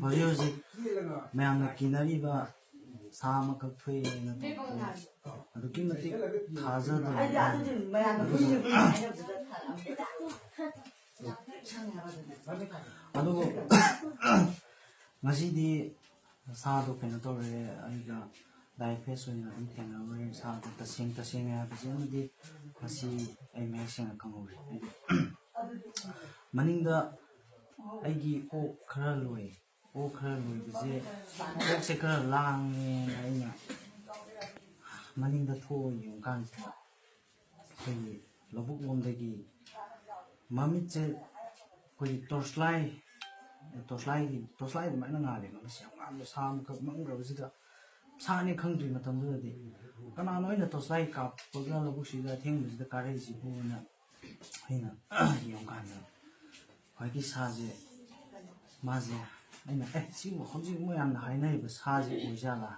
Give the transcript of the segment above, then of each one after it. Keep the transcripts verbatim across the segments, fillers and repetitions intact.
ꯍꯧꯖꯤꯛ ꯍꯧꯖꯤꯛ ꯃꯌꯥꯝꯅ ꯀꯤꯅꯔꯤꯕ ꯁꯥ ꯑꯃꯈꯛ ꯊꯣꯛꯑꯦꯅ ꯇꯧꯕꯗꯣ ꯑꯗꯨꯛꯀꯤ ꯃꯇꯤꯛ ꯊꯥꯖꯗꯅ ꯑꯗꯨꯕꯨ ꯉꯁꯤꯗꯤ ꯁꯥꯗꯣ ꯀꯩꯅꯣ ꯇꯧꯔꯦ, ꯑꯩꯒ direct face ꯑꯣꯏꯅ ꯑꯗꯨꯝ ꯊꯦꯡꯅꯔꯨꯔꯦ꯫ ꯁꯥꯗꯣ ꯇꯁꯦꯡ ꯇꯁꯦꯡꯅ ꯍꯥꯏꯕꯁꯤ ꯑꯃꯗꯤ ꯉꯁꯤ ꯑꯩ ꯃꯌꯦꯛ ꯁꯦꯡꯅ ꯈꯪꯍꯧꯔꯦ꯫ ꯍꯥꯏꯗꯤ ꯃꯅꯤꯡꯗ ꯑꯩꯒꯤ ꯑꯣꯛ ꯈꯔ ꯂꯣꯏ꯫ ꯑꯣꯛ ꯈꯔ ꯂꯣꯏꯕꯁꯦ, ꯑꯣꯛꯁꯦ ꯈꯔ ꯂꯥꯡꯉꯦꯅ ꯑꯩꯅ ꯃꯅꯤꯡꯗ ꯊꯣꯛꯑ ꯌꯦꯡꯉꯨꯀꯥꯟꯁꯤꯗ ꯑꯩꯈꯣꯏꯒꯤ ꯂꯧꯕꯨꯛ ꯂꯣꯝꯗꯒꯤ ꯃꯃꯤꯠꯁꯦ ꯑꯩꯈꯣꯏꯒꯤ torchlight, torchlightꯒꯤ, torchlight ꯑꯗꯨꯃꯥꯏꯅ ꯉꯥꯜꯂꯦꯕ꯫ ꯃꯁꯤ ꯌꯥꯝ ꯉꯥꯟꯕ ꯁꯥ ꯑꯃꯈꯛ ꯃꯝꯈ꯭ꯔꯕꯁꯤꯗ, ꯁꯥꯅꯤ ꯈꯪꯗ꯭ꯔꯤ ꯃꯇꯝꯗꯨꯗꯗꯤ꯫ ꯀꯅꯥꯅꯣ ꯑꯩꯅ torchlight ꯀꯥꯞꯄꯒ ꯂꯧꯕꯨꯛꯁꯤꯗ ꯑꯊꯦꯡꯕꯁꯤꯗ ꯀꯥꯔꯛꯏꯁꯤꯕꯨꯅ ꯑꯩꯅ ꯌꯦꯡꯉꯨꯀꯥꯟꯗ ꯈ꯭ꯋꯥꯏꯒꯤ ꯁꯥꯁꯦ, ꯃꯥꯁꯦ, ꯑꯩꯅ, "ꯑꯦ, ꯁꯤꯕꯨ ꯍꯧꯖꯤꯛ ꯃꯣꯏ ꯌꯥꯝꯅ ꯍꯥꯏꯅꯔꯤꯕ ꯁꯥꯁꯦ ꯑꯣꯏꯖꯥꯠꯂꯥ?"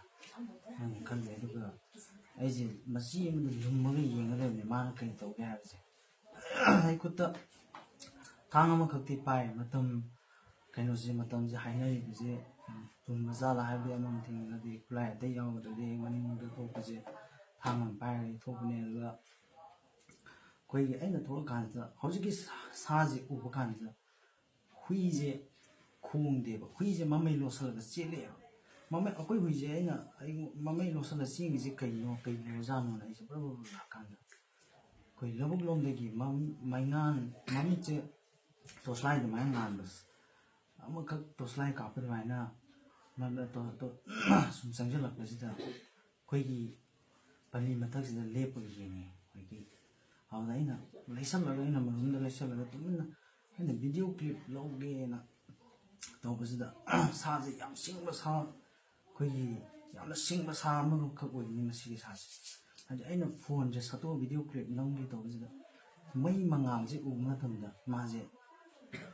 ꯍꯥꯏꯅ ꯈꯜꯂꯦ꯫ ꯑꯗꯨꯒ ꯑꯩꯁꯦ ꯃꯆꯤ ꯑꯃꯗ ꯂꯨꯝꯃꯒ ꯌꯦꯡꯉ ꯂꯩꯕꯅꯦ, ꯃꯥꯅ ꯀꯔꯤ ꯇꯧꯒꯦ ꯍꯥꯏꯕꯁꯦ꯫ ꯑꯩ ꯈꯨꯠꯇ ꯊꯥꯡ ꯑꯃꯈꯛꯇꯤ ꯄꯥꯏ꯫ ꯃꯇꯝ, ꯀꯩꯅꯣꯁꯦ, ꯃꯇꯝꯁꯦ ꯍꯥꯏꯅꯔꯤꯕꯁꯦ ꯆꯨꯝꯕ ꯖꯥꯠꯂꯥ ꯍꯥꯏꯕꯗꯤ ꯑꯃ ꯊꯦꯡꯅꯗꯦ꯫ ꯈꯨꯠꯂꯥꯏ ꯑꯇꯩ ꯌꯥꯎꯗ꯭ꯔꯗꯤ ꯑꯩ ꯃꯅꯤꯡꯗ ꯊꯣꯛꯄꯁꯦ ꯊꯥꯡ ꯑꯃ ꯄꯥꯏꯔꯒ ꯑꯩ ꯊꯣꯛꯄꯅꯦ꯫ ꯑꯗꯨꯒ ꯑꯩꯈꯣꯏꯒꯤ, ꯑꯩꯅ ꯊꯣꯛꯂꯛꯀꯥꯟꯁꯤꯗ ꯍꯧꯖꯤꯛꯀꯤ ꯁꯥ-, ꯁꯥꯁꯦ ꯎꯕ ꯀꯥꯟꯁꯤꯗ ꯍꯨꯏꯁꯦ ꯈꯣꯡꯗꯦꯕ, ꯍꯨꯏꯁꯦ ꯃꯃꯩ ꯂꯣꯠꯁꯤꯜꯂꯒ ꯆꯦꯜꯂꯛꯑꯦꯕ꯫ ꯃꯃꯩ, ꯑꯩꯈꯣꯏ ꯍꯨꯏꯁꯦ ꯑꯩꯅ, ꯑꯩ ꯃꯃꯩ ꯂꯣꯠꯁꯤꯜꯂ ꯆꯦꯡꯉꯤꯁꯦ ꯀꯩꯅꯣ, ꯀꯩ ꯂꯩꯔꯖꯥꯠꯅꯣꯅ ꯑꯩꯁꯦ ꯕ꯭ꯔ ꯕ꯭ꯔ ꯕ꯭ꯔ ꯂꯥꯛꯀꯥꯟꯗ ꯑꯩꯈꯣꯏ ꯂꯧꯕꯨꯛ ꯂꯣꯝꯗꯒꯤ ꯃꯝ-, ꯃꯩꯉꯥꯟ, ꯃꯃꯤꯠꯁꯦ torchlight ꯑꯗꯨꯃꯥꯏꯅ ꯉꯥꯟꯕꯁꯦ, ꯑꯃꯈꯛ torchlight ꯀꯥꯞꯄ ꯑꯗꯨꯃꯥꯏꯅ ꯃ-, ꯇꯣ-, ꯇꯣ-, ꯁꯨꯝ ꯆꯪꯁꯤꯜꯂꯛꯄꯁꯤꯗ ꯑꯩꯈꯣꯏꯒꯤ ꯄꯜꯂꯤ ꯃꯊꯛꯁꯤꯗ ꯂꯦꯞꯄꯒ ꯌꯦꯡꯉꯤ ꯑꯩꯈꯣꯏꯒꯤ꯫ ꯑꯗꯨꯗ ꯑꯩꯅ ꯂꯩꯁꯜꯂꯒ, ꯑꯩꯅ ꯃꯔꯨꯝꯗ ꯂꯩꯁꯜꯂꯒ ꯇꯨꯃꯤꯟꯅ ꯑꯩꯅ video clip ꯂꯧꯒꯦꯅ ꯇꯧꯕꯁꯤꯗ ꯁꯥꯁꯦ ꯌꯥꯝ ꯁꯤꯡꯕ ꯁꯥ, ꯑꯩꯈꯣꯏꯒꯤ ꯌꯥꯝꯅ ꯁꯤꯡꯕ ꯁꯥ ꯑꯃꯈꯛ ꯑꯣꯏꯕꯅꯤ ꯃꯁꯤꯒꯤ ꯁꯥꯁꯦ꯫ ꯍꯥꯏꯗꯤ ꯑꯩꯅ phoneꯁꯦ ꯁꯠꯇꯣꯛꯑ video clip ꯅꯝꯒꯦ ꯇꯧꯕꯁꯤꯗ ꯃꯩ ꯃꯉꯥꯜꯁꯦ ꯎꯕ ꯃꯇꯝꯗ ꯃꯥꯁꯦ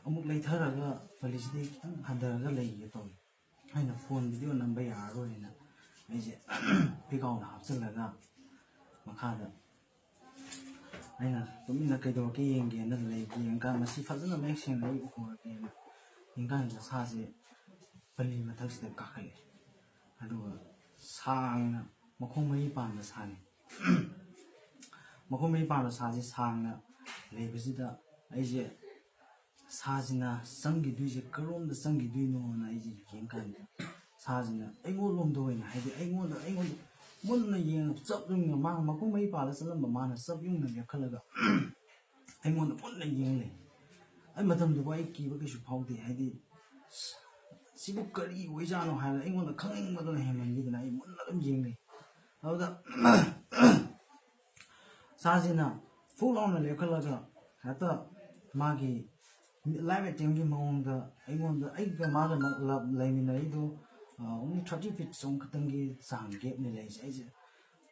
ꯑꯃꯨꯛ ꯂꯩꯊꯔꯒ ꯄꯜꯂꯤꯁꯤꯗꯒꯤ ꯈꯤꯇꯪ ꯍꯟꯊꯔꯒ ꯂꯩꯒꯦ ꯇꯧꯋꯤ꯫ ꯑꯩꯅ phone video ꯅꯝꯕ ꯌꯥꯔꯔꯣꯏꯅ ꯑꯩꯁꯦ ꯄꯤꯀꯥꯎꯅ ꯍꯥꯞꯆꯤꯜꯂꯒ ꯃꯈꯥꯗ ꯑꯩꯅ ꯇꯨꯃꯤꯟꯅ ꯀꯩꯗꯧꯔꯛꯀꯦ ꯌꯦꯡꯒꯦꯅ ꯂꯩ꯫ ꯌꯦꯡꯉꯀꯥꯟꯗ ꯃꯁꯤ ꯐꯖꯅ ꯃꯌꯦꯛ ꯁꯦꯡꯅ ꯑꯩ ꯎꯍꯧꯔꯒꯦꯅ ꯀꯥꯟꯗ ꯁꯥꯁꯦ ꯄꯜꯂꯤ ꯃꯊꯛꯁꯤꯗ ꯀꯥꯈꯠꯂꯦ꯫ ꯑꯗꯨꯒ ꯁꯥꯡꯅ ꯃꯈꯣꯡ ꯃꯔꯤ ꯄꯥꯟꯕ ꯁꯥꯅꯤ꯫ ꯃꯈꯣꯡ ꯃꯔꯤ ꯄꯥꯟꯕ ꯁꯥꯁꯦ ꯁꯥꯡꯅ ꯂꯩꯕꯁꯤꯗ ꯑꯩꯁꯦ ꯁꯥꯁꯤꯅ ꯆꯪꯈꯤꯗꯣꯏꯁꯦ ꯀꯔꯣꯝꯗ ꯆꯪꯈꯤꯗꯣꯏꯅꯣꯅ ꯑꯩꯁꯦ ꯌꯦꯡꯀꯥꯟꯗ ꯁꯥꯁꯤꯅ ꯑꯩꯉꯣꯟꯂꯣꯝꯗ ꯑꯣꯏꯅ, ꯍꯥꯏꯗꯤ ꯑꯩꯉꯣꯟꯗ ꯑꯩꯉꯣꯟꯗ ꯃꯨꯟꯅ ꯌꯦꯡꯉ ꯆꯞ ꯌꯨꯡꯅ, ꯃꯥꯅ ꯃꯈꯣꯡ ꯃꯔꯤ ꯄꯥꯜꯂ ꯆꯠꯂꯝꯕ ꯃꯥꯅ ꯆꯞ ꯌꯨꯡꯅ ꯂꯦꯞꯈꯠꯂꯒ ꯑꯩꯉꯣꯟꯗ ꯃꯨꯟꯅ ꯌꯦꯡ ꯂꯩ꯫ ꯑꯩ ꯃꯇꯝꯗꯨꯕꯨ ꯑꯩ ꯀꯤꯕ ꯀꯩꯁꯨ ꯐꯥꯎꯗꯦ꯫ ꯍꯥꯏꯗꯤ ꯁꯤꯕꯨ ꯀꯔꯤ ꯑꯣꯏꯖꯥꯠꯅꯣ ꯍꯥꯏꯅ ꯑꯩꯉꯣꯟꯗ ꯈꯪꯅꯤꯡꯕꯗꯨꯅ ꯍꯦꯟꯃꯟꯈꯤꯗꯅ ꯑꯩ ꯃꯨꯟꯅ ꯑꯗꯨꯝ ꯌꯦꯡ ꯂꯩ꯫ ꯑꯗꯨꯗ ꯁꯥꯁꯤꯅ ꯐꯨꯛ ꯂꯥꯎꯅ ꯂꯦꯞꯈꯠꯂꯒ ꯍꯦꯛꯇ ꯃꯥꯒꯤ ꯂꯥꯏꯐ ꯑꯦꯇꯦꯝꯒꯤ ꯃꯑꯣꯡꯗ ꯑꯩꯉꯣꯟꯗ, ꯑꯩꯒ ꯃꯥꯒ ꯅꯛ-, ꯂꯞ-, ꯂꯩꯃꯤꯟꯅꯔꯤꯗꯣ ꯑꯣꯡꯂꯤ ꯊꯥꯔꯇꯤ ꯐꯤꯠ ꯁꯨꯝ ꯈꯛꯇꯪꯒꯤ ꯆꯥꯡ ꯒꯦꯞꯅꯤ ꯂꯩꯔꯤꯁꯦ꯫ ꯑꯩꯁꯦ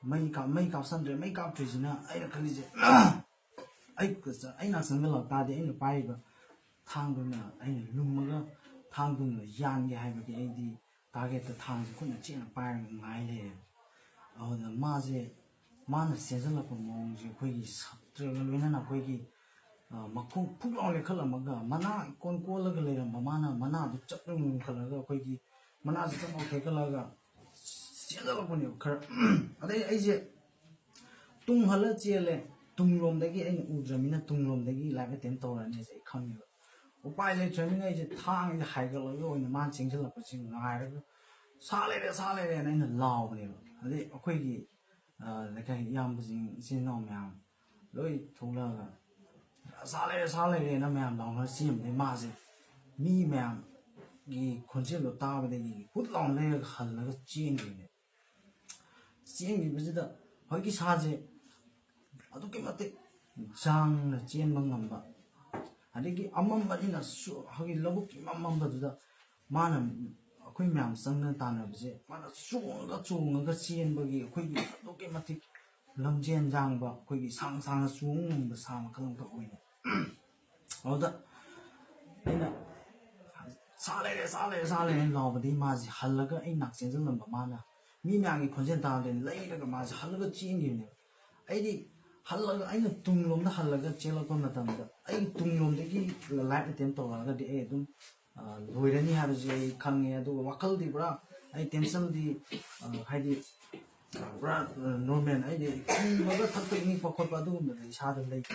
ꯃꯩ ꯀꯥꯞ-, ꯃꯩ ꯀꯥꯞꯁꯟꯗ꯭ꯔꯦ꯫ ꯃꯩ ꯀꯥꯞꯇ꯭ꯔꯤꯁꯤꯅ ꯑꯩꯅ ꯈꯜꯂꯤꯁꯦ ꯑꯩ, ꯑꯩ ꯉꯥꯛ ꯆꯪꯁꯤꯜꯂꯛ ꯇꯥꯔꯗꯤ ꯑꯩꯅ ꯄꯥꯏꯔꯤꯕ ꯊꯥꯡꯗꯨꯅ ꯑꯩꯅ ꯂꯨꯝꯃꯒ ꯊꯥꯡꯗꯨꯅ ꯌꯥꯟꯒꯦ ꯍꯥꯏꯕꯒꯤ ꯑꯩꯗꯤ ꯇꯥꯔꯒꯦꯠꯇ ꯊꯥꯡꯁꯦ ꯈꯨꯠꯅ ꯆꯦꯠꯅ ꯄꯥꯏꯔꯒ ꯉꯥꯏ ꯂꯩꯔꯦ꯫ ꯑꯗꯨꯗ ꯃꯥꯁꯦ, ꯃꯥꯅ ꯆꯦꯟꯁꯤꯜꯂꯛꯄ ꯃꯑꯣꯡꯁꯦ ꯑꯩꯈꯣꯏꯒꯤ ꯁꯞꯇ꯭ꯔꯒ ꯂꯣꯏꯅꯅ ꯑꯩꯈꯣꯏꯒꯤ, ꯑ, ꯃꯈꯣꯡ ꯐꯨꯛ ꯂꯥꯎ ꯂꯦꯞꯈꯠꯂꯝꯃꯒ ꯃꯅꯥ ꯏꯀꯣꯟ ꯀꯣꯜꯂꯒ ꯂꯩꯔꯝꯕ ꯃꯥꯅ ꯃꯅꯥꯗꯨ ꯆꯞ ꯂꯥꯎ ꯌꯨꯡꯈꯠꯂꯒ ꯑꯩꯈꯣꯏꯒꯤ ꯃꯅꯥꯁꯦ ꯆꯞ ꯂꯥꯎ ꯊꯦꯛꯀꯠꯂꯒ ꯆꯦꯟꯖꯜꯂꯛꯄꯅꯦꯕ ꯈꯔ꯫ ꯑꯗꯩ ꯑꯩꯁꯦ ꯇꯨꯡ ꯍꯜꯂ ꯆꯦꯜꯂꯦ꯫ ꯇꯨꯡꯂꯣꯝꯗꯒꯤ ꯑꯩꯅ ꯎꯗ꯭ꯔꯃꯤꯅ ꯇꯨꯡꯂꯣꯝꯗꯒꯤ ꯂꯥꯏꯐ ꯑꯦꯇꯦꯝ ꯇꯧꯔꯛꯑꯅꯤꯁꯦ ꯑꯩ ꯈꯪꯉꯦꯕ꯫ ꯎꯄꯥꯏ ꯂꯩꯇ꯭ꯔꯃꯤꯅ ꯑꯩꯁꯦ ꯊꯥꯡꯁꯦ ꯍꯥꯏꯒꯠꯂꯒ ꯑꯣꯏꯅ ꯃꯥꯅ ꯆꯦꯟꯁꯤꯜꯂꯛꯄꯁꯤ ꯉꯥꯏꯔꯒ "ꯁꯥ ꯂꯩꯔꯦ, ꯁꯥ ꯂꯩꯔꯦꯅ" ꯑꯩꯅ ꯂꯥꯎꯕꯅꯦꯕ꯫ ꯑꯗꯩ ꯑꯩꯈꯣꯏꯒꯤ, ꯑ, ꯂꯩꯀꯥꯏ ꯏꯌꯥꯝꯕꯁꯤꯡ, ꯏꯆꯤꯟ ꯏꯅꯥꯎ ꯃꯌꯥꯝ ꯂꯣꯏ ꯊꯣꯛꯂꯛꯑꯒ "ꯁꯥ ꯂꯩꯔꯦ, ꯁꯥ ꯂꯩꯔꯦꯅ" ꯃꯌꯥꯝ ꯂꯥꯎꯅꯔ ꯆꯦꯟꯕꯗꯩ ꯃꯥꯁꯦ ꯃꯤ ꯃꯌꯥꯝꯒꯤ ꯈꯣꯟꯖꯦꯜꯗꯣ ꯇꯥꯕꯗꯒꯤ ꯍꯨꯠ ꯂꯥꯎꯅ ꯂꯩꯔꯒ ꯍꯜꯂꯒ ꯆꯦꯟꯈꯤꯕꯅꯦ꯫ ꯆꯦꯟꯈꯤꯕꯁꯤꯗ ꯍꯧꯖꯤꯛꯀꯤ ꯁꯥꯁꯦ ꯑꯗꯨꯛꯀꯤ ꯃꯇꯤꯛ ꯌꯥꯡꯅ ꯆꯦꯟꯕ ꯉꯝꯕ, ꯑꯗꯒꯤ ꯑꯃꯝꯕꯅꯤꯅ ꯁꯨ-, ꯍꯧꯖꯤꯛ ꯂꯧꯕꯨꯛꯀꯤ ꯏꯃꯝ ꯃꯝꯕꯗꯨꯗ ꯃꯥꯅ, ꯑꯩꯈꯣꯏ ꯃꯌꯥꯝ ꯆꯪꯗꯅ ꯇꯥꯟꯅꯕꯁꯦ, ꯃꯥꯅ ꯆꯣꯡꯉꯒ ꯆꯣꯡꯉꯒ ꯆꯦꯟꯕꯒꯤ ꯑꯩꯈꯣꯏꯒꯤ ꯑꯗꯨꯛꯀꯤ ꯃꯇꯤꯛ ꯂꯝꯖꯦꯟ ꯌꯥꯡꯕ, ꯑꯩꯈꯣꯏꯒꯤ ꯁꯥꯡ ꯁꯥꯡꯅ ꯆꯣꯡꯕ ꯉꯝꯕ ꯁꯥ ꯃꯈꯜ ꯑꯃꯈꯛ ꯑꯣꯏꯅ꯫ ꯑꯗꯨꯗ ꯑꯩꯅ "ꯁꯥ ꯂꯩꯔꯦ, ꯁꯥ ꯂꯩꯔꯦ, ꯁꯥ ꯂꯩꯔꯦ" ꯂꯥꯎꯕꯗꯒꯤ ꯃꯥꯁꯦ ꯍꯜꯂꯒ ꯑꯩ ꯅꯥꯛ ꯆꯦꯟꯁꯤꯜꯂꯝꯕ ꯃꯥꯅ ꯃꯤ ꯃꯌꯥꯝꯒꯤ ꯈꯣꯟꯖꯦꯜ ꯇꯥꯕꯗꯒꯤ ꯂꯩꯔꯒ ꯃꯥꯁꯦ ꯍꯜꯂꯒ ꯆꯦꯟꯈꯤꯕꯅꯦꯕ꯫ ꯑꯩꯗꯤ ꯍꯜꯂꯒ, ꯑꯩꯅ ꯇꯨꯡꯂꯣꯝꯗ ꯍꯜꯂꯒ ꯆꯦꯜꯂꯛꯄ ꯃꯇꯝꯗ ꯑꯩ ꯇꯨꯡꯂꯣꯝꯗꯒꯤ ꯂꯥꯏꯐ ꯑꯦꯇꯦꯝ ꯇꯧꯔꯛꯑꯒꯗꯤ ꯑꯩ ꯑꯗꯨꯝ ꯂꯣꯏꯔꯅꯤ ꯍꯥꯏꯕꯁꯤ ꯑꯩ ꯈꯪꯉꯦ꯫ ꯑꯗꯨꯒ ꯋꯥꯈꯜꯗꯤ ꯄꯨꯔꯥ ꯑꯩ ꯇꯦꯟꯁꯟꯗꯤ ꯍꯥꯏꯗꯤ ꯄꯨꯔꯥ ꯅꯣꯔꯃꯦꯜ, ꯑꯩꯗꯤ ꯏꯪꯕꯒ ꯊꯛꯇ ꯏꯪꯉꯛꯄ ꯈꯣꯠꯄ ꯑꯗꯨꯒꯨꯝꯕꯗꯤ ꯏꯁꯥꯗ ꯂꯩꯇꯦ꯫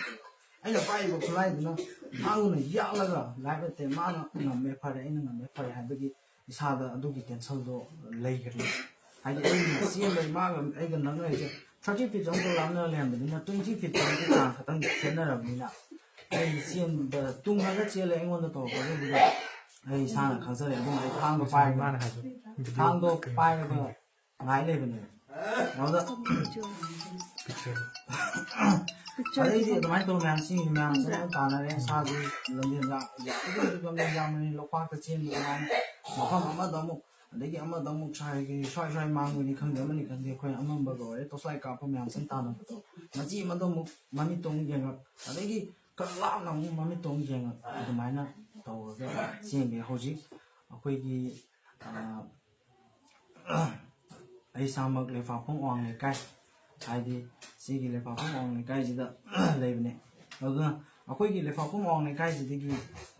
ꯑꯩꯅ ꯄꯥꯏꯔꯤꯕ ꯈꯨꯠꯂꯥꯏꯗꯨꯅ ꯃꯥꯅ ꯌꯥꯜꯂꯒ ꯂꯥꯏꯕ ꯅꯠꯇꯦ, ꯃꯥꯅ ꯉꯝꯃꯦ ꯐꯔꯦ, ꯑꯩꯅ ꯉꯝꯃꯦ ꯐꯔꯦ ꯍꯥꯏꯕꯒꯤ ꯏꯁꯥꯗ ꯑꯗꯨꯒꯤ ꯇꯦꯟꯁꯟꯗꯣ ꯂꯩꯈ꯭ꯔꯦ꯫ ꯍꯥꯏꯗꯤ ꯑꯩꯅ ꯆꯦꯟꯕ ꯃꯥꯒ ꯑꯩꯒ ꯅꯛꯅꯔꯤꯁꯦ ꯊꯥꯔꯇꯤ ꯐꯤꯠ ꯑꯃꯈꯛ ꯂꯥꯞꯅꯔ ꯂꯩꯔꯝꯕꯅꯤꯅ ꯇ꯭ꯋꯦꯟꯇꯤ ꯐꯤꯠ ꯇ꯭ꯋꯦꯟꯇꯤ ꯆꯥꯡ ꯈꯛꯇꯪ ꯈꯦꯠꯅꯔꯕꯅꯤꯅ ꯑꯩ ꯆꯦꯟꯕ ꯇꯨꯡꯉꯒ ꯆꯦꯜꯂꯦ꯫ ꯑꯩꯉꯣꯟꯗ ꯇꯧꯔꯛꯄꯗꯨꯗ ꯑꯩ ꯏꯁꯥꯅ ꯈꯪꯖꯔꯦ꯫ ꯑꯗꯨꯅ ꯑꯩ ꯊꯥꯡꯗꯣ ꯄꯥꯏꯔꯒ ꯃꯥꯅ ꯍꯥꯏꯕ ꯊꯥꯡꯗꯣ ꯄꯥꯏꯔꯒ ꯉꯥꯏ ꯂꯩꯕꯅꯦ꯫ ꯑꯗꯨꯗ ꯑꯗꯩꯗꯤ ꯑꯗꯨꯃꯥꯏꯅ ꯇꯧꯔ ꯃꯌꯥꯝ ꯆꯦꯟꯈꯤ, ꯃꯌꯥꯝ ꯆꯪꯉꯒ ꯇꯥꯟꯅꯔꯦ꯫ ꯁꯥꯁꯤ ꯂꯝꯖꯦꯟ ꯌꯥꯝ ꯂꯝꯖꯦꯟ ꯌꯥꯝꯕꯅꯤ, ꯂꯣꯛꯄꯥꯛꯇ ꯆꯦꯟꯕ ꯑꯗꯨꯃꯥꯏꯅ ꯃꯐꯝ ꯑꯃꯗ ꯑꯃꯨꯛ ꯑꯗꯒꯤ ꯑꯃꯗ ꯑꯃꯨꯛ ꯁ꯭ꯋꯥꯏꯒꯤ ꯁ꯭ꯋꯥꯏ ꯁ꯭ꯋꯥꯏ ꯃꯥꯡꯕꯅꯤ ꯈꯪꯗꯦ, ꯑꯃꯅꯤ ꯈꯪꯗꯦ, ꯑꯩꯈꯣꯏ ꯑꯃꯝꯕꯒ ꯑꯣꯏꯔꯦ, ꯇꯣꯁꯂꯥꯏ ꯀꯥꯞꯄ ꯃꯌꯥꯝ ꯆꯪ ꯇꯥꯟꯅꯕꯗꯣ ꯃꯆꯤ ꯑꯃꯗ ꯑꯃꯨꯛ ꯃꯃꯤꯠꯇꯣ ꯑꯃꯨꯛ ꯌꯦꯡꯉꯛ, ꯑꯗꯒꯤ ꯈꯔ ꯂꯥꯞꯅ ꯑꯃꯨꯛ ꯃꯃꯤꯠꯇꯣ ꯑꯃꯨꯛ ꯌꯦꯡꯉꯛ, ꯑꯗꯨꯃꯥꯏꯅ ꯇꯧꯔꯒ ꯆꯦꯟꯒꯦ꯫ ꯍꯧꯖꯤꯛ ꯑꯩꯈꯣꯏꯒꯤ ꯑꯩ ꯏꯁꯥꯃꯛ ꯂꯩꯄꯥꯛꯈꯣꯡ ꯑꯋꯥꯡ ꯂꯩꯀꯥꯏ, ꯍꯥꯏꯗꯤ ꯁꯤꯒꯤ ꯂꯩꯄꯥꯛꯈꯣꯡ ꯑꯋꯥꯡ ꯂꯩꯀꯥꯏꯁꯤꯗ ꯂꯩꯕꯅꯦ꯫ ꯑꯗꯨꯅ ꯑꯩꯈꯣꯏꯒꯤ ꯂꯩꯄꯥꯛꯈꯣꯡ ꯑꯋꯥꯡ ꯂꯩꯀꯥꯏꯁꯤꯗꯒꯤ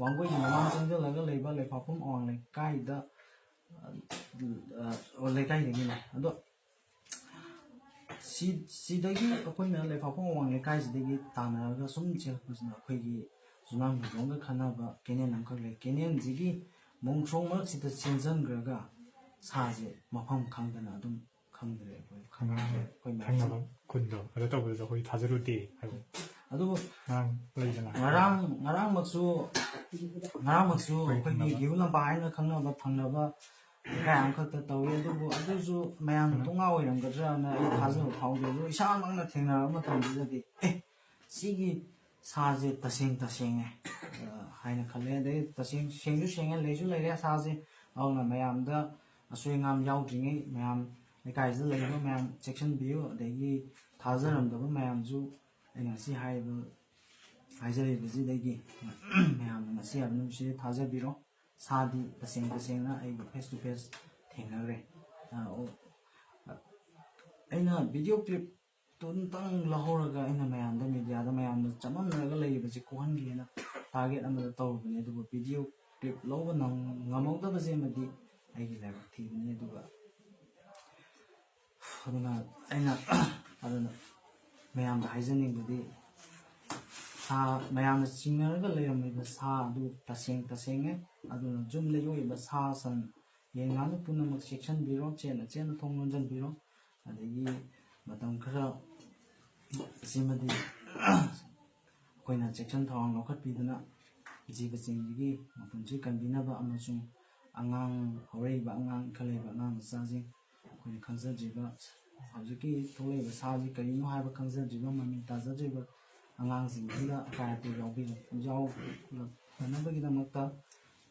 ꯋꯥꯡꯒꯣꯏꯒꯤ ꯃꯃꯥꯡ ꯆꯪꯁꯤꯜꯂꯒ ꯂꯩꯕ ꯂꯩꯄꯥꯛꯈꯣꯡ ꯑꯋꯥꯡ ꯂꯩꯀꯥꯏꯗ ꯑ, ꯂꯩꯀꯥꯏꯗꯒꯤꯅꯦ꯫ ꯑꯗꯣ ꯁꯤ ꯁꯤꯗꯒꯤ ꯑꯩꯈꯣꯏꯅ ꯂꯩꯄꯥꯛꯈꯣꯡ ꯑꯋꯥꯡ ꯂꯩꯀꯥꯏꯁꯤꯗꯒꯤ ꯇꯥꯟꯅꯔꯒ ꯁꯨꯝ ꯆꯦꯜꯂꯛꯄꯁꯤꯅ ꯑꯩꯈꯣꯏꯒꯤ ꯖꯨꯅꯥꯝ ꯈꯣꯡꯖꯣꯝꯒ ꯈꯟꯅꯕ ꯀꯦꯅꯦꯜ ꯑꯃꯈꯛ ꯂꯩ꯫ ꯀꯦꯅꯦꯜꯁꯤꯒꯤ ꯃꯣꯡꯁꯣꯡ ꯃꯔꯛꯁꯤꯗ ꯆꯦꯟꯁꯤꯟꯈ꯭ꯔꯒ ꯁꯥꯁꯦ ꯃꯐꯝ ꯈꯪꯗꯅ ꯑꯗꯨꯝ ꯈꯪꯗ꯭ꯔꯦ ꯑꯩꯈꯣꯏ꯫ ꯈꯪꯗ꯭ꯔꯦ꯫ ꯑꯩꯈꯣꯏ ꯃꯌꯥꯝꯁꯦ ꯈꯪꯅꯕ ꯈꯨꯟꯗꯣ ꯑꯗꯨ ꯇꯧꯕꯗꯨꯗ ꯑꯩꯈꯣꯏ ꯊꯥꯖꯔꯨꯗꯦ ꯍꯥꯏꯕ꯫ ꯑꯗꯨꯕꯨ ꯉꯔꯥꯡ ꯂꯩꯗꯅ꯫ ꯉꯔꯥꯡ ꯉꯔꯥꯡꯃꯛꯁꯨ ꯉꯔꯥꯡꯃꯛꯁꯨ ꯑꯩꯈꯣꯏ ꯑꯩꯈꯣꯏꯒꯤ ꯈꯪꯅꯕ꯫ ꯒꯤꯍꯨ ꯂꯝꯄꯥꯛ ꯍꯥꯏꯅ ꯈꯪꯅꯕ ꯊꯪꯅꯕ ꯂꯩꯀꯥꯏ ꯑꯃꯈꯛꯇ ꯇꯧꯋꯤ꯫ ꯑꯗꯨꯕꯨ ꯑꯗꯨꯁꯨ ꯃꯌꯥꯝ ꯎꯝ꯫ ꯇꯣꯉꯥ ꯑꯣꯏꯔꯝꯒꯗ꯭ꯔꯅ ꯑꯩ ꯊꯥꯖꯕ ꯐꯥꯎꯗꯦ꯫ ꯑꯗꯨ ꯏꯁꯥꯃꯛꯅ ꯊꯦꯡꯅꯔꯕ ꯃꯇꯝꯁꯤꯗꯗꯤ ꯑꯦ ꯁꯤꯒꯤ ꯁꯥꯁꯦ ꯇꯁꯦꯡ ꯇꯁꯦꯡꯉꯦ, ꯑ, ꯍꯥꯏꯅ ꯈꯜꯂꯦ꯫ ꯑꯗꯩ ꯇꯁꯦꯡ ꯁꯦꯡꯁꯨ ꯁꯦꯡꯉꯦ, ꯂꯩꯁꯨ ꯂꯩꯔꯦ ꯁꯥꯁꯦ꯫ ꯑꯗꯨꯅ ꯃꯌꯥꯝꯗ ꯑꯁꯣꯏ ꯑꯉꯥꯝ ꯌꯥꯎꯗ꯭ꯔꯤꯉꯩ ꯃꯌꯥꯝ ꯂꯩꯀꯥꯏꯁꯤꯗ ꯂꯩꯔꯤꯕ ꯃꯌꯥꯝ ꯆꯦꯛꯁꯤꯟꯕꯤꯌꯨ꯫ ꯑꯗꯒꯤ ꯊꯥꯖꯔꯝꯗꯕ ꯃꯌꯥꯝꯁꯨ ꯑꯩꯅ ꯉꯁꯤ ꯍꯥꯏꯔꯤꯕ ꯍꯥꯏꯖꯔꯤꯕꯁꯤꯗꯒꯤ ꯃꯌꯥꯝꯅ ꯉꯁꯤ ꯍꯥꯏꯕ ꯅꯨꯃꯤꯠꯁꯤꯗ ꯊꯥꯖꯕꯤꯔꯣ꯫ ꯁꯥꯗꯤ ꯇꯁꯦꯡ ꯇꯁꯦꯡꯅ ꯑꯩꯒ face to face ꯊꯦꯡꯅꯈ꯭ꯔꯦ꯫ ꯑ, ꯑꯣ, ꯑꯩꯅ video clip ꯇꯨ ꯑꯃꯇꯪ ꯂꯧꯍꯧꯔꯒ ꯑꯩꯅ ꯃꯌꯥꯝꯗ, ꯃꯦꯗꯤꯌꯥꯗ ꯃꯌꯥꯝꯗ ꯆꯃꯝꯅꯔꯒ ꯂꯩꯔꯤꯕꯁꯤ ꯀꯣꯛꯍꯟꯒꯦꯅ target ꯑꯃꯗ ꯇꯧꯔꯨꯕꯅꯦ꯫ ꯑꯗꯨꯕꯨ video ꯀ꯭ꯂꯤꯞ ꯂꯧꯕ ꯅꯪ ꯉꯝꯍꯧꯗꯕꯁꯤꯃꯗꯤ ꯑꯩꯒꯤ ꯂꯥꯏꯕꯛ ꯊꯤꯕꯅꯤ꯫ ꯑꯗꯨꯒ ꯑꯗꯨꯅ ꯑꯩꯅ ꯑꯗꯨꯅ ꯃꯌꯥꯝꯗ ꯍꯥꯏꯖꯅꯤꯡꯕꯗꯤ, ꯁꯥ ꯃꯌꯥꯝꯅ ꯆꯤꯡꯅꯔꯒ ꯂꯩꯔꯝꯃꯤꯕ ꯁꯥ ꯑꯗꯨ ꯇꯁꯦꯡ ꯇꯁꯦꯡꯉꯦ꯫ ꯑꯗꯨꯅ ꯌꯨꯝꯗ ꯌꯣꯛꯏꯕ ꯁꯥ ꯁꯟ, ꯌꯦꯟ ꯉꯥꯅꯨ ꯄꯨꯝꯅꯃꯛ ꯆꯦꯛꯁꯤꯟꯕꯤꯔꯣ, ꯆꯦꯠꯅ ꯆꯦꯠꯅ ꯊꯣꯡ ꯂꯣꯟꯁꯤꯟꯕꯤꯔꯣ꯫ ꯑꯗꯒꯤ ꯃꯇꯝ ꯈꯔ ꯑꯁꯤꯃꯗꯤ ꯑꯩꯈꯣꯏꯅ ꯆꯦꯛꯁꯤꯟ ꯊꯧꯔꯥꯡ ꯂꯧꯈꯠꯄꯤꯗꯨꯅ ꯖꯤꯕꯁꯤꯡꯁꯤꯒꯤ ꯃꯄꯨꯟꯁꯤ ꯀꯟꯕꯤꯅꯕ ꯑꯃꯁꯨꯡ ꯑꯉꯥꯡ, ꯍꯧꯔꯛꯏꯕ ꯑꯉꯥꯡ, ꯏꯟꯈꯠꯂꯛꯏꯕ ꯑꯉꯥꯡ ꯃꯆꯥꯁꯤꯡ, ꯑꯩꯈꯣꯏꯅ ꯈꯪꯖꯗ꯭ꯔꯤꯕ, ꯍꯧꯖꯤꯛꯀꯤ ꯊꯣꯛꯂꯛꯏꯕ ꯁꯥꯁꯤ ꯀꯔꯤꯅꯣ ꯍꯥꯏꯕ ꯈꯪꯖꯗ꯭ꯔꯤꯕ, ꯃꯃꯤ ꯇꯥꯖꯗ꯭ꯔꯤꯕ ꯑꯉꯥꯡꯁꯤꯡꯁꯤꯗ ꯑꯀꯥꯏ ꯑꯇꯣꯏ ꯌꯥꯎꯕꯤ-, ꯌꯥꯎꯔꯛꯇꯅꯕꯒꯤꯗꯃꯛꯇ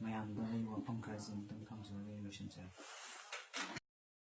ꯃꯌꯥꯝꯗ ꯑꯩ ꯋꯥꯐꯝ ꯈꯔꯁꯤꯃꯇꯪ ꯊꯝꯖꯔꯒ ꯑꯩ ꯂꯣꯏꯁꯤꯟꯖꯔꯒꯦ꯫